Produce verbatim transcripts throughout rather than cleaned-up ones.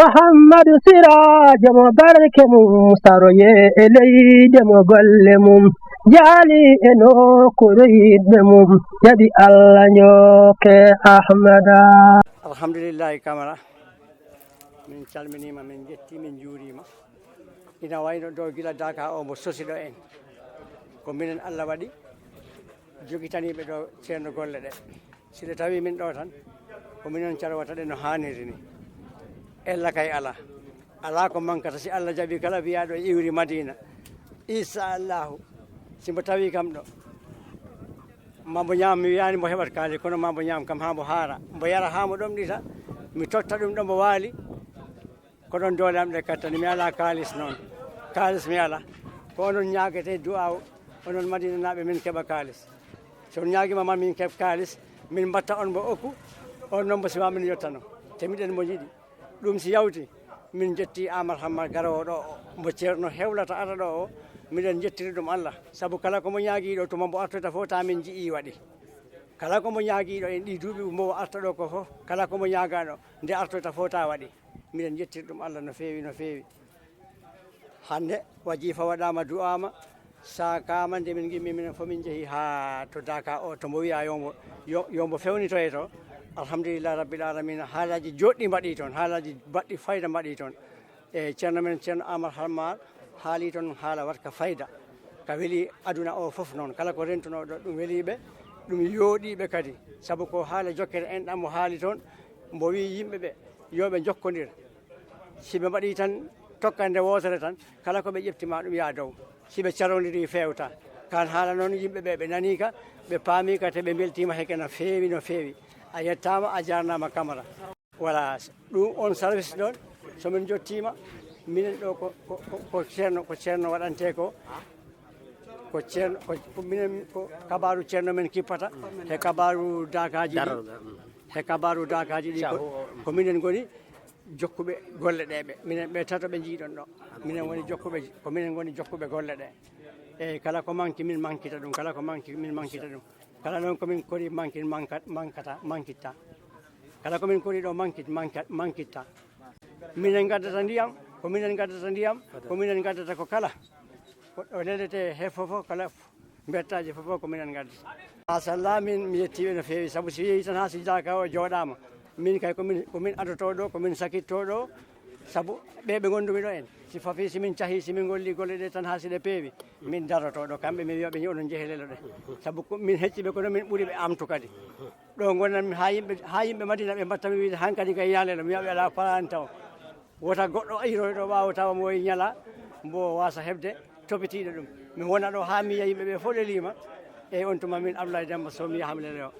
Muhammadu Siraajo mo barke mum saroye e leyde mo golle mum jaali e nokkuure yiɗɓe mum jaɓi Allah njooke Ahmada. Alhamdulillahi Kamara, min calminiima, min njettii, min njuuriima. Ina wayno ɗo gila Daka o mbo sosiɗo en, ko minen Allah waɗi jogitaniiɓe ɗo ceerno golle ɗe. Si ɗe tawi min ɗo tan, ko minen carwata ɗe no haaniri ni. Ella kay alaa. Alaa ko mankata si Allah jaɓi kala wiyaaɗo e iwri Madina. Inchallahu, si mbo tawi kam ɗo, ma mbo ñaam, mi wiyaani mbo heɓat kaalis, kono ma mbo ñaam kam haa mbo haara. Mbo yara haa mbo ɗomɗita, mi totta ɗum ɗo mbo waali. Ko ɗon doole am ɗe kattani, mi alaa kaalis noon. Kaalis mi alaa. Ko onon ñaagete du'aaw, onon Madinanaaɓe, min keɓa kaalis. So on ñaagiima ma min keɓ kaalis, min mbatta on mbo okku, on noon mbo siwa min yottano. Te miɗen mbo yiɗi. Ɗum si yawti, min njetti Amar Hammar garoowo ɗo o, mbo ceerno hewlata ara ɗo o, miɗen njettiri ɗum Allah. Sabu kala ko mbo ñaagii ɗo, tuma mbo artoyta fof, ta min nji'ii waɗi. Kala ko mbo ñaagii ɗo en ɗii duuɓi mbo arta ɗo ko fof, kala ko mbo ñaagaa ɗo, nde artoyta fof ta waɗi. Miɗen njettiri ɗum Allah no feewi, no feewi. Hannde wajifa waɗaama, du'aama, saakaama, nde min ngimmi minen fof min njehi haa to Daka o, to mbo wiyaa yo mbo, yo, yo mbo fewnitoye to. Alhamdulillahi Rabbil Alamina, haalaaji jooɗɗi mbaɗi toon, haalaaji baɗɗi fayda mbaɗi toon. E ceerno men, ceerno Amar Hammar, haali toon haala waɗka fayda, ka weli aduna o fof noon. Kala ko rentunoo ɗo, ɗum weli ɓe, ɗum yooɗi ɓe kadi. Sabu ko haala jokkere enɗam mo haali toon, mbo wii yimɓe ɓe, yo ɓe njokkondir. Si ɓe mbaɗi tan tokkande wootere tan, kala ko ɓe ƴefti ma ɗum yaa dow. Si ɓe carondiri feewta. Kaan haala noon yimɓe ɓe, ɓe nanii ka, ɓe paami ka, te ɓe mbeltiima heke no feewi, no feewi. A yettaama, a jaarnaama Kamara. Voilà, ɗum on service ɗon, so min njottiima, minen ɗo ko, ko, ko, ko ceerno, ko ceerno waɗantee ko, ko ceerno, ko, ko minen, ko kabaaru ceerno men kippata, he kabaaru daakaaji ɗi, he kabaaru daakaaji ɗi, ko, ko minen ngoni jokkuɓe golle ɗe ɓe. Minen ɓe tato ɓe njiiɗon ɗo. Minen woni jokkuɓe, ko minen ngoni jokkuɓe golle ɗe. Eeyi, kala ko manki min mankita ɗum, kala ko manki min mankita ɗum. Kala noon ko min kori manki manka-, mankata, mankitta. Kala ko min kori ɗo manki, manka-, mankitta. Minen ngaddata ndiyam, ko minen ngaddata ndiyam, ko minen ngaddata ko kala. Ko ɗo lelete he fofo kala f-, mbettaaji fofo ko minen ngaddata. Machallah, min mi yettiiɓe no feewi, sabu si yehi tan haa si jaaka o jooɗaama. Min kay ko min, ko min adotoo ɗo, ko min sakitto ɗo, sabu ɓe ɓe ngondumi ɗo en. Si fafi, si min cahi, si min ngolli golle ɗe tan haa si ɗe peewi, min daroto ɗo. Kamɓe mi wiya ɓe onon njehe lelo ɗe. Sabu ko min hecci ɓe kono min ɓuri ɓe amtu kadi. Ɗo ngonanmi haa yimɓe, haa yimɓe Madina ɓe mbatta mi wiide hankadi kay yaa lelo. Mi wiya ɓe alaa parantaw. Wota goɗɗo iroy ɗo ɓaawo tawa mo wayi ñala mbo waasa heɓde topitiiɗo ɗum. Mi wona ɗo haa mi yiya yimɓe ɓe fof leliima. Eyi on tuma min Abdoulaye Demba Sow mi yaha mi lelo.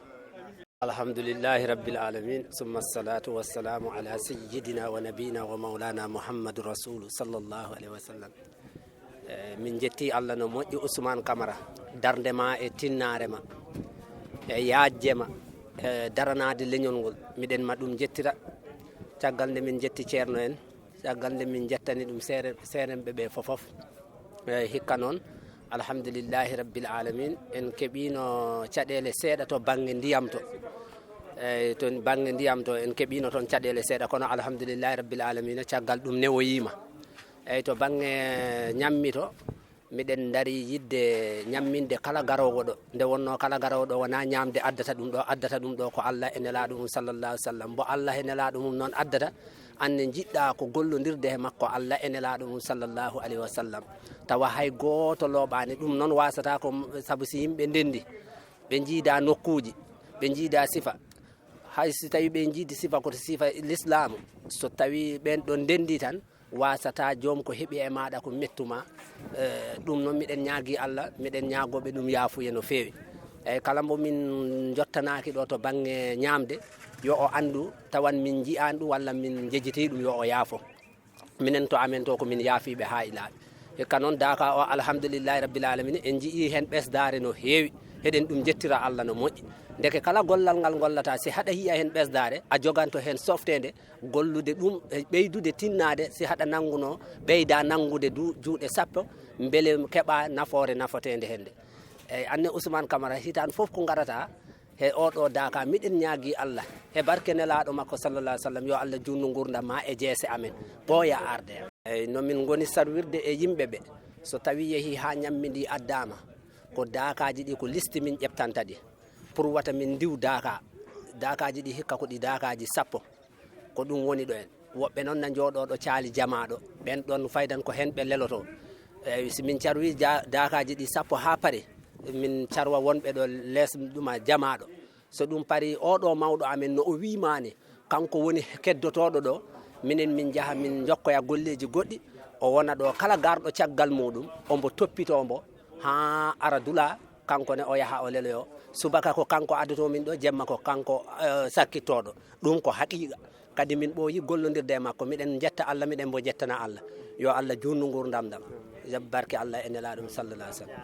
Alhamdulillahi Rabbil Alamin, summa salatu wassalamu ala sayyidina wa nabiyina wa maulana Muhammadu Rasulu sallallahu alaihi wasallam. Eh, min jetti Allah no moƴƴi Ousmane Camara, darnde ma e tinnaare ma, e yaajje ma, e daranaade leñol ngol. Miɗen ma ɗum jettira, caggal nde min jetti ceerno en, caggal nde min jettani ɗum seere-, seerenɓe ɓe fofof. Eeyi, hikka noon, alhamdulillahi rabbil alamin, en keɓiino caɗeele seeɗa to bannge ndiyam to. Eeyi, to bannge ndiyam to, en keɓiino toon caɗeele seeɗa, kono alhamdulillahi rabbil alamina, caggal ɗum newoyiima. Eeyi, to bannge ñammi to, miɗen ndarii yiɗde ñamminde kala garoowo ɗo. Nde wonnoo kala garoowo ɗo, wonaa ñaamde addata ɗum ɗo, addata ɗum ɗo ko Allah e Nelaaɗo mum sallallahu alaihi wasallam. Mbo Allah e Nelaaɗo mum noon addata, aan ne njiɗɗaa ko gollondirde he makko Allah e Nelaaɗo mum sallallahu alaihi wasallam. Tawa hay gooto looɓaani. Ɗum noon waasataa ko, sabu si yimɓe ndenndi, ɓe njiida nokkuuji, ɓe njiida sifa. Hay si tawii ɓe njiidi sifa, ko sifa Lislaamu, so tawii ɓeen ɗoon ndenndi tan, waasataa joom ko heɓi e maaɗa ko mettu ma. Eh, ɗum noon miɗen ñaagii Allah, miɗen ñaagoo ɓe ɗum yaafuya no feewi. Eeyi, kala mbo min njottanaaki ɗo to bannge ñaamde, yo o anndu tawan min njiyaani ɗum walla min njejitii ɗum, yo o yaafo. Minen to amen to ko min yaafiiɓe haa ilaaɓe. Hikka noon, daaka o, alhamdulillahi rabbil alamina, en njiyii heen ɓesdaare no heewi. Heɗen ɗum njettira Allah no moƴƴi. Ndeke kala gollal ngal ngollataa, si haɗa yiya heen ɓesdaare, a joganto heen softeende, gollude ɗum e ɓeydude tinnaade, si haɗa nanngunoo, ɓeyda nanngude du-, juuɗe sappo, mbele keɓa nafoore nafoteende heen nde. Eeyi, aan ne Ousmane Camara, hitaande fof ko ngarata, He oo ɗoo daaka, miɗen ñaagii Allah, he barke Nelaaɗo makko, sallallahu alaihi wasallam, yo Allah juutnu nguurndam maa e jeese amen, ɓooya arde. Eey, no min ngoni sarwirde e yimɓe ɓe, so tawii yehii haa ñammi ndii addaama, ko daakaaji ɗii, ko liste min ƴeɓtanta ɗi, pour wata min ndiw daaka. Daakaaji ɗii hikka ko ɗi daakaaji sappo. Ko ɗum woni ɗo en. Woɓɓe noon na njooɗoo ɗo caali jamaaɗo. Ɓeen ɗoon faydan ko heen ɓe lelotoo. Eey, si min carwi ja-, daakaaji ɗi sappo haa pare, min carwa wonɓe ɗo lees ɗuma jamaaɗo. So ɗum parii, oo ɗoo mawɗo amen no o wiimaani, kanko woni keddotooɗo ɗo, minen min njaha min njokkoya golleeji goɗɗi, o wona ɗo kala garɗo caggal muuɗum, ombo toppitoo mbo haa ara dula, kanko ne o yaha o leloyo. Subaka ko kanko addotoo min ɗo, jemma ko kanko, eh, sakkittooɗo. Ɗum ko haqiiqa. Kadi min ɓooyi gollondirde e makko. Miɗen njetta Allah, miɗen mbo njettana Allah. Yo Allah juutnu nguurndam ɗam. Barke Allah e Nelaaɗo mum, sallallahu alaihi wasallam.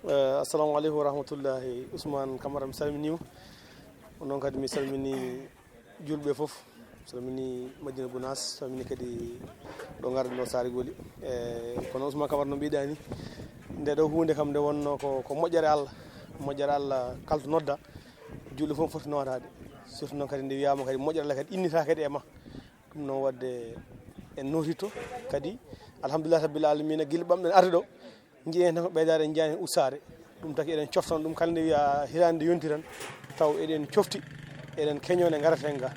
Eh, assalamu alaikum wa rahmatullahi. Ousmane Camara, mi salminiima. Ko noon kadi mi salmini juulɓe fof. Mi salmini Madina Gounass, salmini kadi ɗo ngarɗen ɗo Saare Goli. Eh, kono Ousmane Camara no mbiɗa ni, nde ɗo huunde kam nde wonno ko, ko moƴƴere Allah. Moƴƴere Allah kala to nodda, juulɗo fof foti nootaade. Surtout noon kadi nde wiyaama kadi moƴƴere Allah kadi innita kadi e ma. Ɗum noon waɗde en nootitto kadi, alhamdulillah rabbil alamina, gila ɓamɗen arde ɗo, njiyen tan ko ɓeydaare, njiyan heen ustaare. Ɗum taki eɗen coftan ɗum kala nde wiya hitaande nde yonti tan, taw eɗen cofti, eɗen keñoo nde ngaraten ga.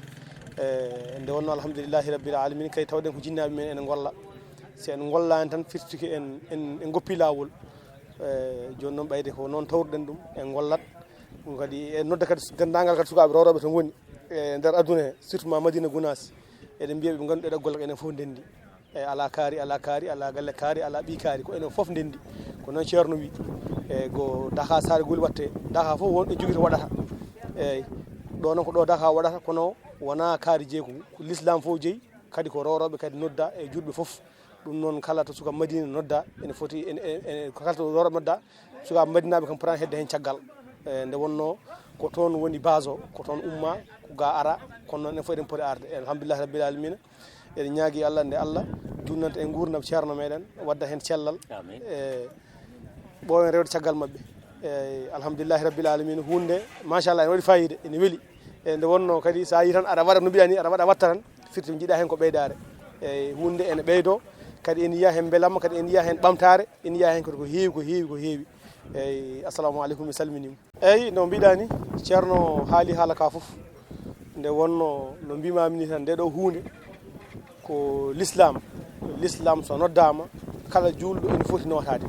E, nde wonno alhamdulillahi rabbil alamin, kadi tawɗen ko jinnaaɓe men ene ngolla. Si en ngollaani tan firti ko en, en, en ngoppi laawol. E, jooni noon ɓayde ko noon tawruɗen ɗum, en ngollat. Ɗum kadi e nodda kadi denndaangal kadi sukaaɓe rewrooɓe to ngoni e nder aduna he, surtout ma Madina Gounass. Eɗen mbiya ɓe ngannduɗaa ɗo golle enen fof ndenndi. E alaa kaari, alaa kaari, alaa galle kaari, alaa ɓii kaari, ko enen fof ndenndi. Ko noon Ceerno wi, e go daka Saare Goli watte, daka fof won e jogii to waɗata. Eeyi, ɗo noon ko ɗo daka waɗata, kono wonaa kaari jeyi, ko, ko lislaam fof jeyi, kadi ko rewrooɓe kadi nodda e juulɓe fof. Ɗum noon kala to suka Madina nodda, ene foti, ene, ene, ene, kala to rewrooɓe nodda, suka Madinaaɓe kam potani hedde heen caggal. E, nde wonno ko toon woni base o, ko toon umma, ko ga ara, kono noon enen fof eɗen poti arde. E, alhamdulillahi rabbil alamina. Eɗen ñaagi Allah nde Allah junnanta en nguurndam Ceerno meɗen, wadda heen cellal. Amin. E, ɓooyen rewde caggal maɓɓe. E, alhamdulillahi rabbil alamina, huunde, machallah, ene waɗi fayida, ene weli. E, nde wonno kadi, so a yii tan, aɗa waɗa no mbiɗa ni, aɗa waɗa watta tan, firti njiɗa heen ko ɓeydaare. E, huunde ene ɓeydo, kadi ene yiya heen mbelamma, kadi ene yiya heen ɓamtaare, ene yiya heen kadi ko heewi, ko heewi, ko heewi. Eyi, assalamu aleykum, mi salminiima. Eyi, no mbiɗa ni, Ceerno haali haala ka fof. Nde wonno, no mbimami ni tan, nde ɗo huunde ko l'islam. L'islam so noddaama, kala juulɗo ene foti nootaade.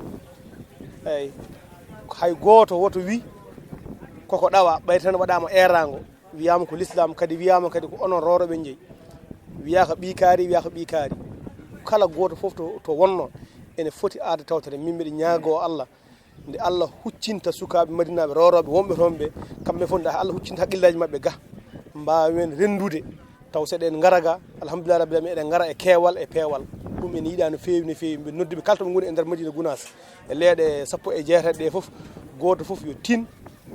Eyi, hay gooto woto wi koko ɗawa, ɓay tan waɗaama eeraango, wiyaama ko l'islam, kadi wiyaama kadi ko onon rewrooɓe njeyi. Wiyaaka ɓii kaari, wiyaaka ɓii kaari. Kala gooto fof to, to wonno, ene foti arde tawtere. Min mbiɗa ñaagoo Allah, nde Allah huccinta sukaaɓe Madinaaɓe rewrooɓe wonɓe toon ɓe, kamɓe fof nde Allah huccinta haqqillaaji maɓɓe ga, mbaawen renndude, taw seɗen ngara ga, alhamdulillahi rabbil alamin, eɗen ngara e keewal e peewal. Ɗum ene yiɗaa no feewi, no feewi. Mbiɗa nodduɓe kala to ɓe ngoni e nder Madina Gounass, e leeɗe sappo e jeetati ɗe fof, gooto fof yo tin,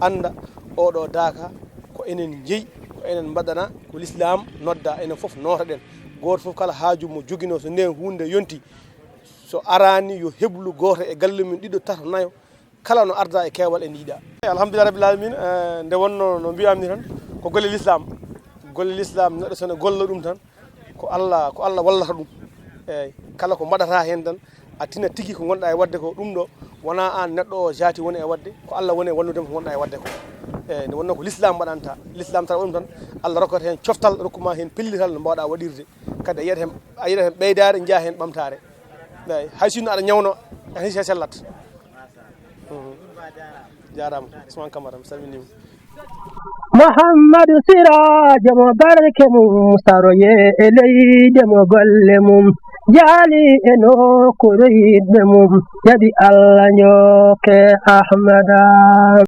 annda oɗo daaka ko enen njeyi, ko enen mbaɗana, ko l'islam nodda, enen fof nootoɗen. Gooto fof kala haaju mo joginoo, so ndeen huunde yonti, so araani yo heblu gooto e galle mum, ɗiɗo, tato, nayo, kala no arda e keewal e ndiiɗa. Alhamdulillah rabbil alamin, eh, nde wonno no mbiyamni tan, ko golle l'islam. Golle l'islam, neɗɗo so ne golla ɗum tan, ko Allah, ko Allah wallata ɗum. Eyi, kala ko mbaɗata heen tan, a tina tigi ko ngonɗa e waɗde ko. Ɗum ɗo, wona aan neɗɗo o jaati woni e waɗde, ko Allah woni e wallude ko ngonɗa e waɗde ko. Eyi, nde wonno ko l'islam mbaɗanta. L'islam tan waɗi ɗum tan, Allah rokkata heen coftal, rokkuma heen pellital no mbawɗa waɗirde. Kadi a yiyat heen, a yiyat heen ɓeydaare, njiya heen ɓamtaare. Eyi, hay sinno aɗa ñawno, hay si sellat. Mhm. Jaaraama, Ousmane Camara, mi salminiima. Muhammadu Siraajo mo barke mum saroye e leydi mo golle mum jaali e nokkuure yiɗɓe mum, jaɓi Allah njooke Ahmada.